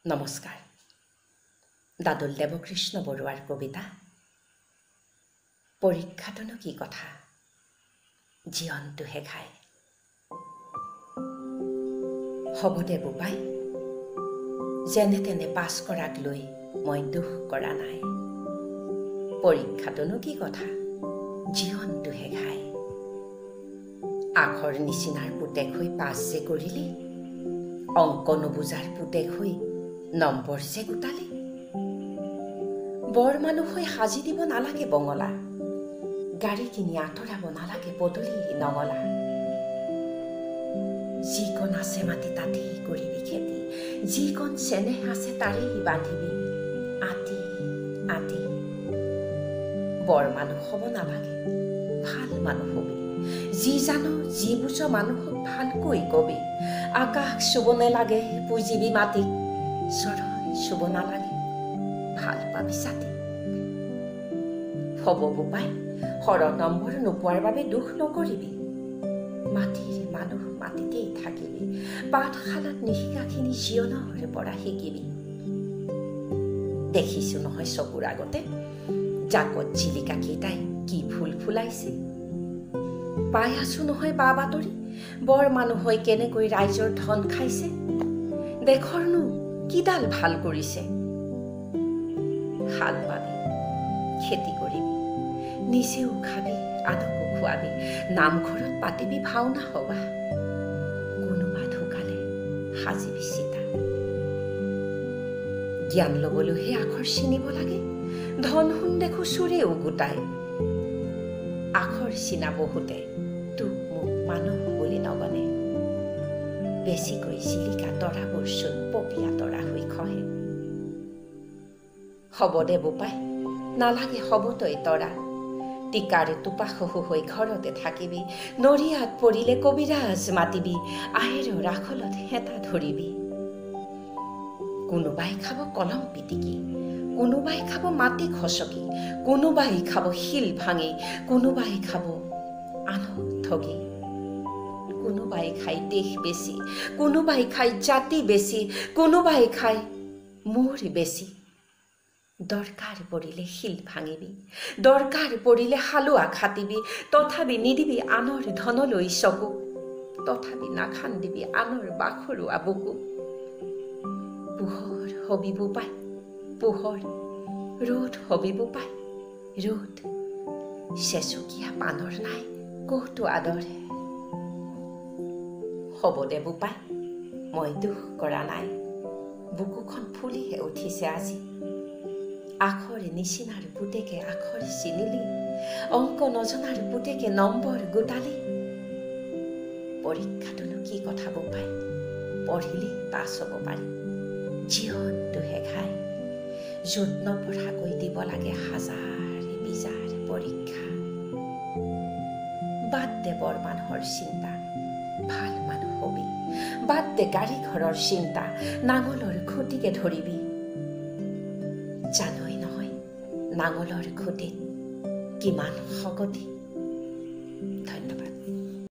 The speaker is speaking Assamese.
নমস্কাৰ। দাদুল দেৱকৃষ্ণ বৰুৱাৰ কবিতা পৰীক্ষাটোনো কি কথা, জীৱনটোহে খায়। হ'ব দে বোপাই, যেনে তেনে পাছ কৰাক লৈ মই দুখ কৰা নাই। পৰীক্ষাটোনো কি কথা, জীৱনটোহে খায়। আখৰ নিচিনাৰ পুতেক হৈ পাছ যে কৰিলি, অংক নুবুজাৰ পুতেক হৈ নম্বৰ যে গোটালি। বৰ মানুহ হৈ সাজি দিব নালাগে বঙলা, গাড়ী কিনি আঁতৰাব নালাগে পদূলিৰ নঙলা। যিকণ আছে মাটি তাতেই কৰিবি খেতি, যিকণ চেনেহ আছে তাৰেই বান্ধিবি আটি আটি। বৰ মানুহ হ'ব নালাগে, ভাল মানুহ হবি। যি জান যি বুজ মানুহক ভালকৈ কবি। আকাশ চুব নেলাগে পুজিবি মাটিক, চৰণ চুব নালাগে ভাল পাবি ছাতি। হ'ব বোপাই, সৰহ নম্বৰ নোপোৱাৰ বাবে দুখ নকৰিবি। মাটিৰ মানুহ মাটিতেই থাকিবি, পাঠশালাত নিশিকাখিনি জীৱনৰ পৰা শিকিবি। দেখিছো নহয় চকুৰ আগতে জাকত জিলিকাকেইটাই কি ফুল ফুলাইছে। পাই আছো নহয় বা বাতৰি, বৰ মানুহ হৈ কেনেকৈ ৰাইজৰ ধন খাইছে, দেশৰনো কিডাল ভাল কৰিছে। হাল বাবি, খেতি কৰিবি, নিজেও খাবি আনকো খুৱাবি, নামঘৰত পাতিবি ভাওনা সভা, কোনোবা ঢুকালে সাজিবি চিতা। জ্ঞান ল'বলৈহে আখৰ চিনিব লাগে, ধন সোণ দেখো চোৰেও গোটাই। আখৰ চিনা বহুতে তোক মোক মানুহ বুলি নগণে, বেছিকৈ জিলিকা তৰাবোৰ চোন পপীয়া তৰা হৈ খহে। হ'ব দে বোপাই, নালাগে হ'ব তই তৰা, টিকাৰ টোপা শহু হৈ ঘৰতে থাকিবি। নৰিয়াত পৰিলে কবিৰাজ মাতিবি, আহেৰ ৰাখলত হেতা ধৰিবি। কোনোবাই খাব কলম পিটিকি, কোনোবাই খাব মাটি খচকি, কোনোবাই খাব শিল ভাঙি, কোনোবাই খাব আনক ঠগি। কোনোবাই খাই দেশ বেছি, কোনোবাই খাই জাতি বেছি, কোনোবাই খাই মূৰ বেছি। দৰকাৰ পৰিলে শিল ভাঙিবি, দৰকাৰ পৰিলে হালোৱা খাটিবি, তথাপি নিদিবি আনৰ ধনলৈ চকু, তথাপি নাখান্দিবি আনৰ বাখৰুৱা বুকু। পোহৰ হবি বোপাই পোহৰ, ৰ'দ হবি বোপাই ৰ'দ, চেচুকীয়া পানৰ নাই ক'তো আদৰ। হ'ব দে বোপাই, মই দুখ কৰা নাই, বুকুখন ফুলিহে উঠিছে আজি। আখৰ নিচিনাৰ পুতেকে আখৰ চিনিলি, অংক নজনাৰ পুতেকে নম্বৰ গোটালি। পৰীক্ষাটোনো কি কথা বোপাই, পঢ়িলেই পাছ হ'ব পাৰি, জীৱনটোহে খায়। য'ত নপঢ়াকৈ দিব লাগে হাজাৰ বিজাৰ পৰীক্ষা। বাদ দে বৰ মানুহৰ চিন্তা, ভাল মানুহ হবি। বাদ দে গাড়ী ঘৰৰ চিন্তা, নাঙলৰ খুঁটিকে ধৰিবি। জানই নহয় নাঙলৰ খুঁটিত কিমান শকতি।